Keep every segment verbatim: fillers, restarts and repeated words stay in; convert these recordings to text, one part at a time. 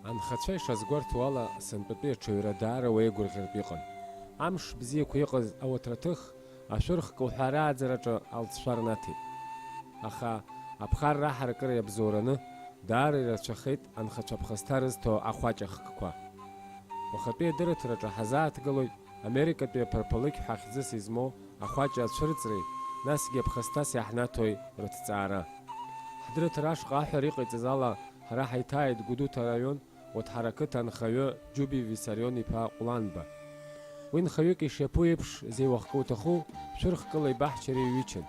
Анхацәа ишазгәарҭо ала, сынтәатәи аҽаҩра даара уеигәырӷьартә иҟан. Амш бзиақәа иҟаз ауаҭраҭых ашәырх кылҳәаа рааӡараҿы алҵшәа рнаҭеит. Аха аԥхарра аҳаракыра иабзоураны, даара ирацәахеит анхацәа аԥхасҭа рызҭо ахәаҷа хкқәа. Уахатәи адырраҭараҿы ҳазааҭгылоит Америкатәи аԥарԥалыкь ҳәа хьӡыс измоу ахәаҷа ацәырҵреи, насгьы аԥхасҭас иаҳнаҭои рыҭҵаара. Ҳдырраҭара ашҟа аҳәара иҟаиҵаз ала, ҳара ҳаиҭааит Гәдоуҭа араион Уҭҳара ақыҭа анхаҩы Џьуби Виссарион-иԥа Ҟәланба. Уи нхаҩык ишиаԥу еиԥш, зеиуахкы уҭаху, шәырхкыла ибаҳчара иҩычан.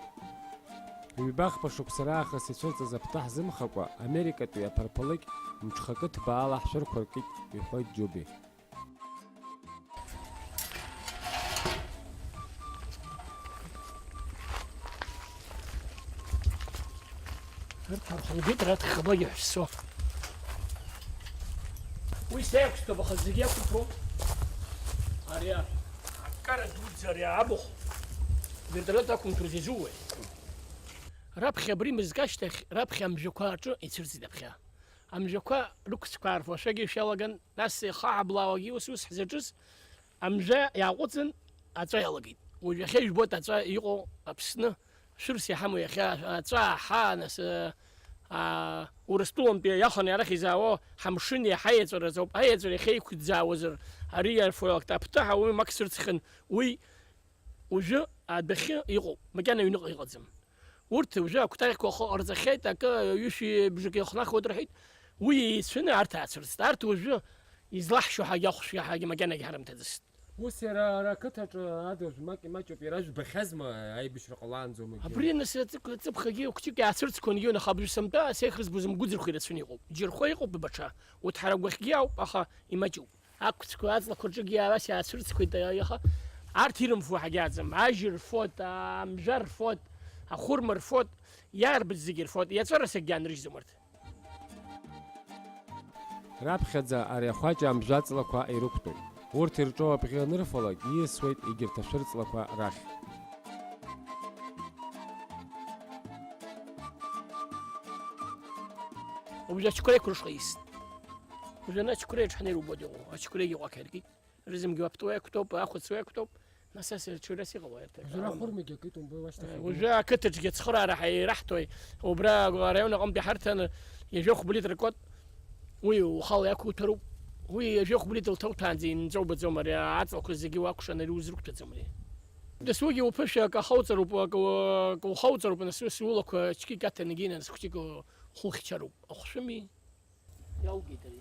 Ҩбахԥа шықәса раахыс ицәырҵыз аԥҭа ҳзымхакәа, Америкатәи аԥарԥалыкь мҽхакы ҭбаала ҳшәырқәа ркит, иҳәоит Џьуби. Арҭ архәылгеит, арҭ хаблагьы ҳәсо. Уи сеиқәсҭоуп, аха зегь иақәыԥо. Ари аккара дуӡӡа, ари абахә вертолет ақәымҭәоз изууеи? Раԥхьа абри мызк ашьҭахь, раԥхьа амжәақәа аҿы ицәырҵит аԥхьа. Амжәақәа рықәцқәа аарфо ашәагьы шәалаган, нас ихаҳаблаауагьы ус-ус ҳзаҿыз, амжәа иааҟәыҵын, аҵәа иалагеит. Уажә иахьа ижәбоит аҵәа иҟоу Аԥсны, шәырс иҳамоу иахьа аҵәа, аҳа, нас, а, Урыстәылантәи иаханы арахь изаауа ҳамшын иаҳа еиҵәаразоуп. Аеҵәара иахьа иқәӡаауазар, ари иарфо акт аԥҭа ҳауаҩы мак сырцхын, уи уажәы адәахьы иҟоуп, макьана аҩныҟа иҟаӡам. Урҭ уажәы акәтаӷьқәа ахы ҟарҵахьеит, акы ҩышәи бжаки ахнахуеит рҳәеит. Уи еицәаны арҭ аацәырҵт. Арҭ уажәы излаҳшьо ҳагьахәшәа ҳагьы макьанагьы ҳарымҭаӡацт. Ус иара ара ақыҭаҿы ада уажә маҷ-маҷуп, иара жәбахьазма аибашьра ҟалаанӡа уамагьы? Абри нас аҵык-, аҵыԥхагьы хәҷык иаацәырҵқәангьы, аха абри сынтәа сеихызбоз мгәыӡырхо ирацәаны иҟоуп. Џьырхәа иҟоуп, баҽа. Уҭҳара агәахьгьы ауп, аха имаҷуп. Ақәцқәа аҵлақәа рҿыгьы ас иаацәырҵқәеит, аха арҭ ирымфо ҳагьааӡам. Ажьы рфот, амжәа рфот, ахәырма рфот, иаарбыз зегьы рфот, иаҵәара сакгьы аанрыжьӡом арҭ. Раԥхьаӡа ари ахәаҷа амжәаҵлақәа ирықәтәоуп. Урҭ ирҿоу абӷьы анырфалак, ииасуеит егьырҭ ашәырҵлақәа рахь. Убжа ачқәреиқәа рышҟа ист. Уажәы ана ачқәреи аҿы ҳнеир убоит иҟоу, ачқәреигьы ҟәақь аркит. Рызынгьы уаптуа иақәтәоуп, ахәыцуа иақәтәоуп, нас ас аҽырас иҟалои арҭ? Уажәы рахәырмагьы акит умбои, уашьҭахь. Уажәы ақыҭаҿгьы ацхыраара ҳа-, ираҳҭои, убра араион аҟынтәи ҳарҭаны ҩажәи хәба литр акот, уи ухала иақәуҭәароуп. Уи ҩажәи хәба литр лҭауҭәаанӡа инҵәоубаӡом, ари аҵлақәа зегьы уакәшан, ари узрықәтәаӡом ари. Дасугьы уԥышәа акы ахауҵароуп, акы, акы ухауҵароуп, нас ус улақәа чқьи каҭанагьы, нас хәҷык ухухьчароуп. Ахәшәыми? Иалгеит ари.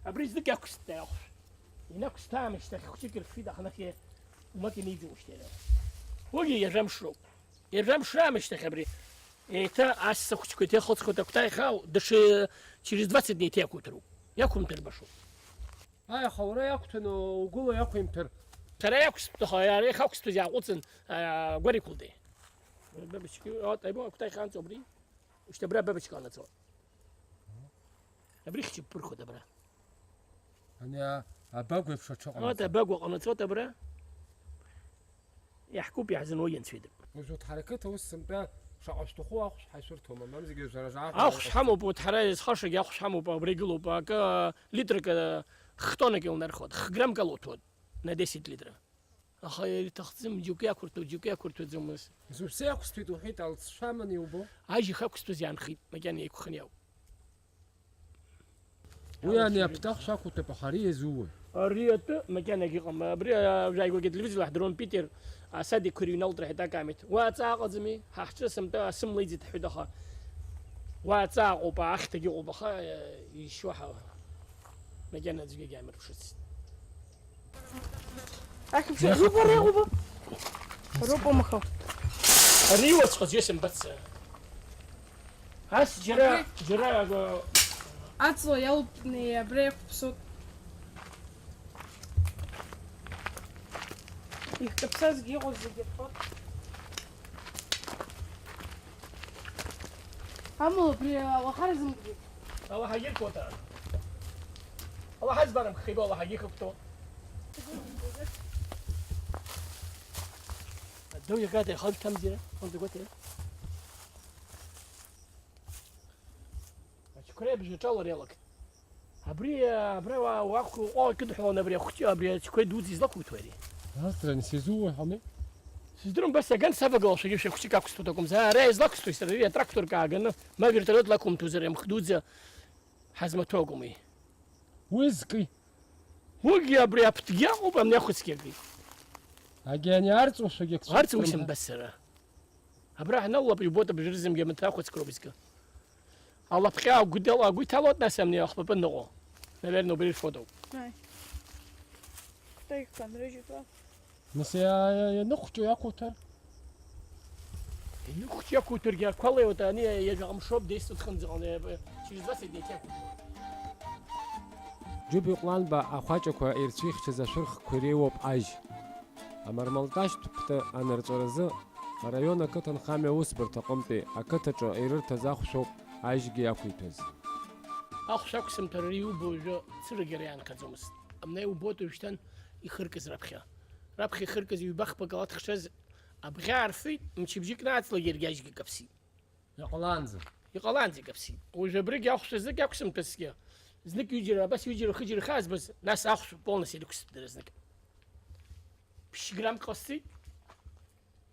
Абри знык иақәсҭа иахәш. Инақәсҭа аамышьҭахь хәҷык ирфит, аха нахьхьи умак иниӡушт иара. Уигьы ҩажәа мшроуп. Ҩажәа мш раамышьҭахь абри еиҭа асса хәҷқәа иҭеихылҵхуеит, акәтаӷь хау, даҽа через двадцать дней иҭеиқәуҭроуп. Иақәымҭәар башоуп. Аиаха, уара иақәҭәаны угәыла иақәимҭәар. Сара иақәсҭәаха, иара ихақәсҭәыз иааҟәыҵын, а, гәар иқәылтәеит. Бабочки, вот, аибо акәтаӷь ханҵо абри. Ушьҭа абра абабочка ҟанаҵо. Абри хьча бԥырхоит абра. Ани а-, абагә еиԥш аҽыҟанаҵо. Вот абагә ҟанаҵоит абра. Иаҳкуп, иаҳзынуа ианцәеидым. Уажә уҭҳарақыҭ аус сынтәа шаҟа шәҭаху ахәшә ҳаишәырҭома, мамзаргьы жәара-жаа ахәшә ҳамоуп, уҭҳара иазхашагьы ахәшә ҳамоуп, абригь лоуп, акы литрак, хтонак илнархуеит, хграммк алоуҭоит, на десять литра. Аха иара иҭахӡам, џьоукы иақәырҭәоу, џьоукы иақәырҭәаӡомызт. Зуԥсы иақәсҭәеит уҳәеит, алҵшәа аманы иубо? Ажь ихақәсҭәаз иаанхеит, макьана еиқәханы иауп. Уи ани аԥҭа ахәшә ақәуҭәап, аха ари иазууеи? Ари атәы макьанагь ыҟам. Абри, а, жәаигәагьы телевизорла ҳдырон Питер, асадикқәа рыҩналт рҳәеит акамеҭ. Уа аҵаа ыҟаӡами? Ҳа ҳҿы сымтәа асым леиӡеит ҳҳәеит, аха уа аҵаа ыҟоуп, ахьҭагь ыҟоуп, аха, э, ишьуа ҳа-, макьана аӡәгьы агьаамырԥшыцызт. Ахьԥшьа зубар иҟоуп. Рупа махо. Ари иуаҵәҟьаз ҩасымбац. Ас џьара, абри џьара, а, аҵла иалпны абра иқәԥсоит. Ихкаԥсазгьы иҟоу зегьы рфот. Амала абри ауахара зымгеит. Аллаҳагьы иркуата. Аллаҳа збарам хиба, Аллаҳагьы хыԥто. Адәы иагада ихалҭамзира, хынтә гәаҭеи. Ачқәреи абжаҿалар иалак. Абри, абра уа-, уақәгылоу ҟәаҟәа кыдҳәаланы абри ахәҷы, абри ачқәеи дуӡӡа излақәиҭу ари? Асра, ани сизууеи ҳәа ами? Сыздырам, бес аган савагылашәагьы шәа хәҷык ақәсҭоит акәымзар, ара излақәсҭои сара, ари атракторк ааганы, ма вертолиот лақәымҭәозар, амх дуӡӡа ҳазмаҭәоу акәым уи? Уи зки? Уигьы абри аԥҭгьы аҟоуп, амни ахәыцгьы акы. Агьи ани арҵушәагьы акцәа Арҵ уи рымҳа. Сымбацара. Абра ҳналоуп, иубоит абжьы рзымгьы амаҭәа ахәыцкроуп изкы. Алапҟьа агәы дала-, агәы иҭалоит, нас амни ахәпапы ныҟәо. Наверное, убри рфотоуп. Ай. Кәтаҩқәа нрыжьит уа. Нас иа-, иа-, ианыхәҷу иақәуҭәар? Ианыхәҷу иақәуҭәаргьы ақәа леиуеит, ани иажәа ҟамшоуп, десятхынӡаҟны, через двадцать дней иақәуҭәоит. Џьуб Иҟәланба ахәаҷақәа ирцәихьчаз ашәырхқәа иреиуоуп ажь. Амармалташьтә ԥты анырҵәаразы араион ақыҭанхамҩа аусбарҭа аҟынтәи ақыҭаҿы ирырҭаз ахәшәоуп ажьгьы иақәиҭәаз. Ахәшә ақәсымҭәар ари иубо уажәы цырагьы ара иаанхаӡомызт. Амни иубоит уажәшьҭан ихыркыз раԥхьа. Раԥхьа ихыркыз ҩба-хԥа калаҭ хшаз абӷьы аарфеит, мчыбжьык нааҵлак иаргьы ажьгьы каԥсит. Иҟалаанӡа. Иҟалаанӡа икаԥсит. Уажә абригь ахәшә знык иақәсымҭәазҭгьы, знык ҩыџьара, абас ҩыџьара, хыџьара хаа збаз, нас ахәшә полностью ирықәсымҭәдара знык. Ԥшь граммк ҟасҵеит,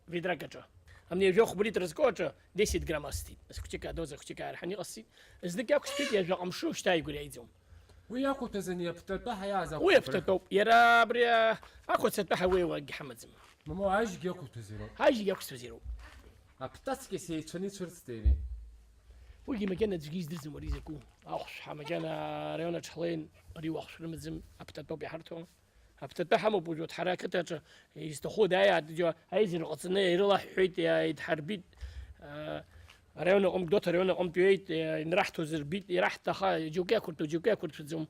ведрак аҿы. Амни жәохә литр зку аҿы десять грамм ҟасҵеит. Нас хәҷык адоза хәҷык аарҳан иҟасҵеит. Знык иақәсҭәеит, иажәа ҟамшу шьҭа игәра иаиӡом. Уи иақәуҭәаз ани аԥҭатәы ҳаиааз Уи ахәыҭра? Аԥҭатәоуп. Иара абри, а, ақәацатәы ҳауеиуагьы ҳамаӡам. Мамоу, ажьгьы иақәуҭәаз ироуп. Ажьгьы иақәсҭәаз ироуп. Аԥҭацгьы сеицәаны ицәырҵт иара. Уигьы макьана аӡәгьы издырӡом ари закәу. Ахәшә ҳа макьана араион аҿы ҳлеин, ари уахәшә рымаӡам, аԥҭатәоуп иҳарҭо. Аԥҭатәы ҳамоуп уажәы, ҳара ақыҭаҿы изҭаху дааиааит, џьо-, аизара ҟаҵаны ирылаҳҳәеит, иааидҳарбит, а, араион аҟынтә, Гәдоуҭа араион аҟынтә иҩеит, а, инраҳҭозар рбит, ираҳҭаха, џьоукы иақәыртәоу, џьоукы иақәыртәаӡом.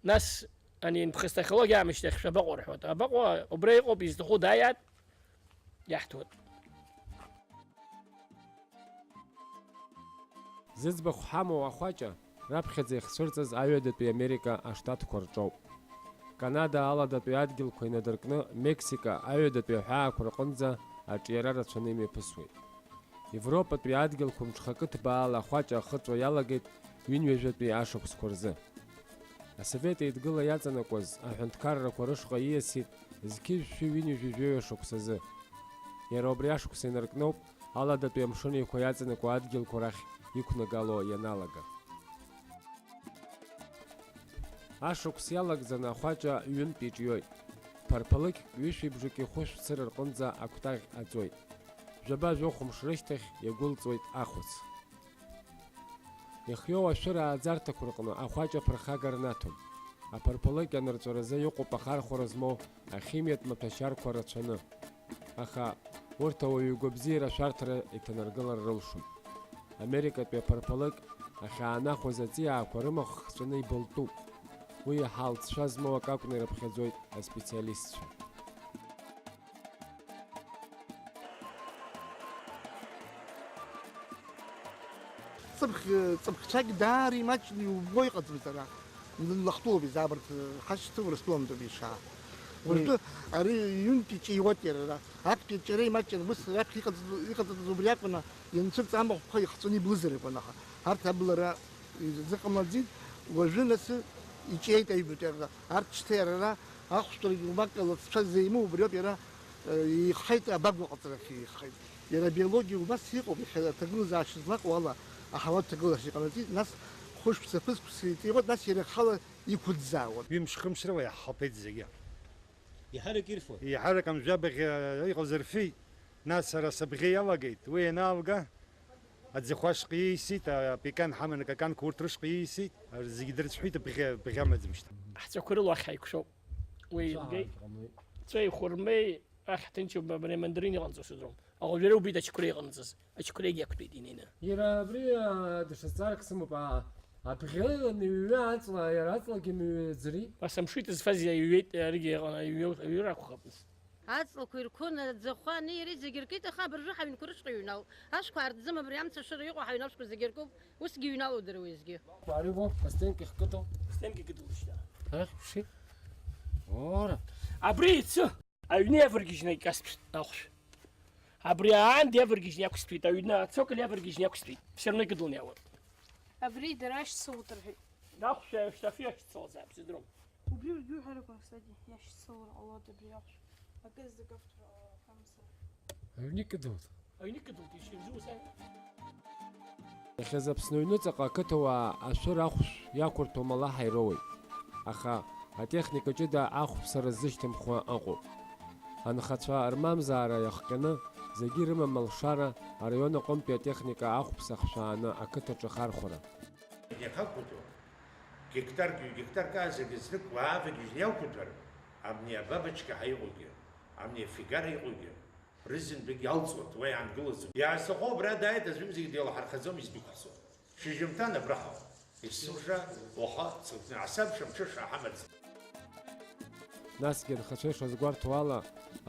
Нас, ани, ԥхасҭа ахьологиа аамышьҭахь шәабаҟоу рҳәоит. Абаҟоу, убра иҟоуп, изҭаху дааиааит, иаҳҭоит. Зыӡбахә ҳамоу ахәаҷа раԥхьаӡа ихцәырҵыз аҩадатәи Америка аштатқәа рҿоуп. Канада аладатәи адгьылқәа инадыркны, Мексика аҩадатәи аҳәаақәа рҟынӡа аҿиара рацәаны имҩаԥысуеит. Европатәи адгьылқәа мҽхакы ҭбаала ахәаҷа ахыҵәо иалагеит ҩынҩажәатәи ашықәсқәа рзы. Асовет Еидгыла иаҵанакуаз аҳәынҭқаррақәа рышҟа ииасит зқьи жәшәи ҩынҩажәи жәаҩа шықәсазы. Иара убри ашықәс инаркноуп аладатәи амшын еиқәа иаҵанакуа адгьылқәа рахь иқәнагало ианалага. Ашықәс иалагӡаны ахәаҷа ҩынтә иҿиоит. Ԥарԥалыкьк ҩышәи бжаки хәышә цыра рҟынӡа акәтаӷь аӡоит. Жәаба-жәохә мшы рышьҭахь иагәылҵуеит ахәыц. Ихиоу ашәыра ааӡарҭақәа рҟны ахәаҷа ԥырхага рнаҭом. Аԥарԥалыкь анырҵәаразы иҟоуп ахархәара змоу ахимиатә маҭәашьарқәа рацәаны. Аха урҭ ауаҩы игәабзиара ашәарҭара иҭанаргылар рылшом. Америкатәи аԥарԥалыкь ахьаанахәаз аҵиаақәа рымахә хҵәаны ибылтәуп. Уи иаҳа алҵшәа змоу акы акәны ирыԥхьаӡоит аспециалистцәа. Ҵыԥх-, ҵыԥхцәагь даара имаҷны иубо иҟаӡам сара. Лахтәоуп изаабарҭ, ҳашьцәа Урыстәылантәоуп ишаа. Уажәтәы ари ҩынтә иҿиуеит иара ара. Актәи аҿиара имаҷын, ус раԥхьа иҟаҵатәыз, иҟаҵатәыз убри акәын, ианцәырҵ амахәқәа ихҵәаны иблызар акәын, аха арҭ аблара изыҟамлаӡеит, уажәы нас иҿиеит аҩбатәи аҟны. Арҭ шьҭа иара ара ахәшәтәырагьы умак алҵшәа зеимоу убриоуп иара, э, ихеит, абагә аҟаҵарахь ихеит. Иара абиологиа убас иҟоуп, иахьа аҭагылазаашьа злаҟоу ала аҳауа аҭагылазаашьа иҟанаҵеит, нас хәышықәса ԥызқәса иҵиуеит, нас иара ихала иқәыӡӡаауан. Ҩымш-хымш рыла иаҳхаԥеит зегьы. Иҳарак ирфо? Иҳарак амжәабаӷь иҟаз рфеит, нас сара сыбӷьы иалагеит, уи ианалга, аӡахәа ашҟа иисит, апекан ҳаман акаканқәа урҭ рышҟа иисит, зегьы дрыцәҳәеит, бӷьы, бӷьы амаӡам шьҭа. Ҳҵәақәа рыла уахь ҳаиқәшәоуп. Уи Ҵәаа илгеит. Ҟамлеит. Ҵәеи хәырмеи ахь ҭынчуп, абри амандарин иҟанҵо сыӡом. Аха уажәы убит ачықәреи иҟанҵаз. Ачықәреигьы иақәтәеит инеины. Иара абри, а, даҽа зҵаарак сымоуп, а, абӷьы анҩҩы аҵла, иара аҵлагьы мҩаӡари? Ас амшит зфаз иаҩуеит, аригьы иҟан, аҩы-, аҩы ракәхап. Аҵлақәа ирқәын, аӡахәа ани иареи зегьы ркит, аха абыржәы ҳаҩнқәа рышҟа иҩналт. Ашәқәа аарҵӡом, абри амца ашыра иҟоу ҳаҩны ашәқәа зегьы ркуп, усгьы иҩналоит дара уеизгьы. Уари во, постенки кыдыл? Постенки кыдыл шьҭа. Ах, пши. Ора. Абри ицы! Аҩны иавыргьежьны икасҭәт ахәшә. Абри аан диавыргьежьны иақәсҭәеит, аҩны ацоколь иавыргьежьны иақәсҭәеит. Все равно икыдылны иаауеит. Абри дара ашьцылт рҳәеит. Нахәшәа шьҭахьы иахьцалаз аԥсыдром. Убри ургьы уҳәарақәа, кстати, иашьцылар ҟалоит абри ахәшә. Акы зыгавтәра ҳамсыр. Аҩны икыдылт. Аҩны икыдылт ишьырзу ус. Иахьаз Аԥсны аҩныҵаҟа ақыҭауаа ашәыр ахәшә иақәырҭәо амала ҳаироуеит. Аха атехника ҷыда ахәԥсара ззышьҭымхуа ыҟоуп. Анхацәа рмамзаара иахҟьаны, зегьы ирымам алшара араион аҟынтәи атехника ахәԥса хшәааны ақыҭаҿы ахархәара. Иахақәиҭу гектарк, ҩ-гектарк аазегьы знык уаавагьежьны иақәиҭәар, абни абабочка ҳәа иҟоугьы, абни афигара иҟоугьы, рызынтәык иалҵуеит, уа иаангылаӡом. Иаасҭаху абра дааит, аӡәымзаргьы деилаҳархаӡом, издәықәҳҵо. Шьыжьымҭан абра ҳауп. Есымша, уаха, ҵыгәтәны асабша мҽыша ҳамаӡам. Насгьы анхацәа ишазгәарҭо ала,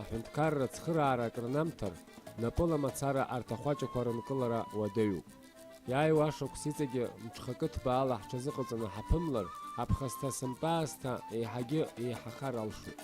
аҳәынҭқарра ацхыраара акрынамҭар, напыла мацара арҭ ахәаҷақәа рынкылара уадаҩуп. Иааиуа ашықәс иҵегьы мҽхакы ҭбаала ҳҽазыҟаҵаны ҳаԥымлар, аԥхасҭа-сымпаасҭа еиҳагьы еиҳахар алшоит.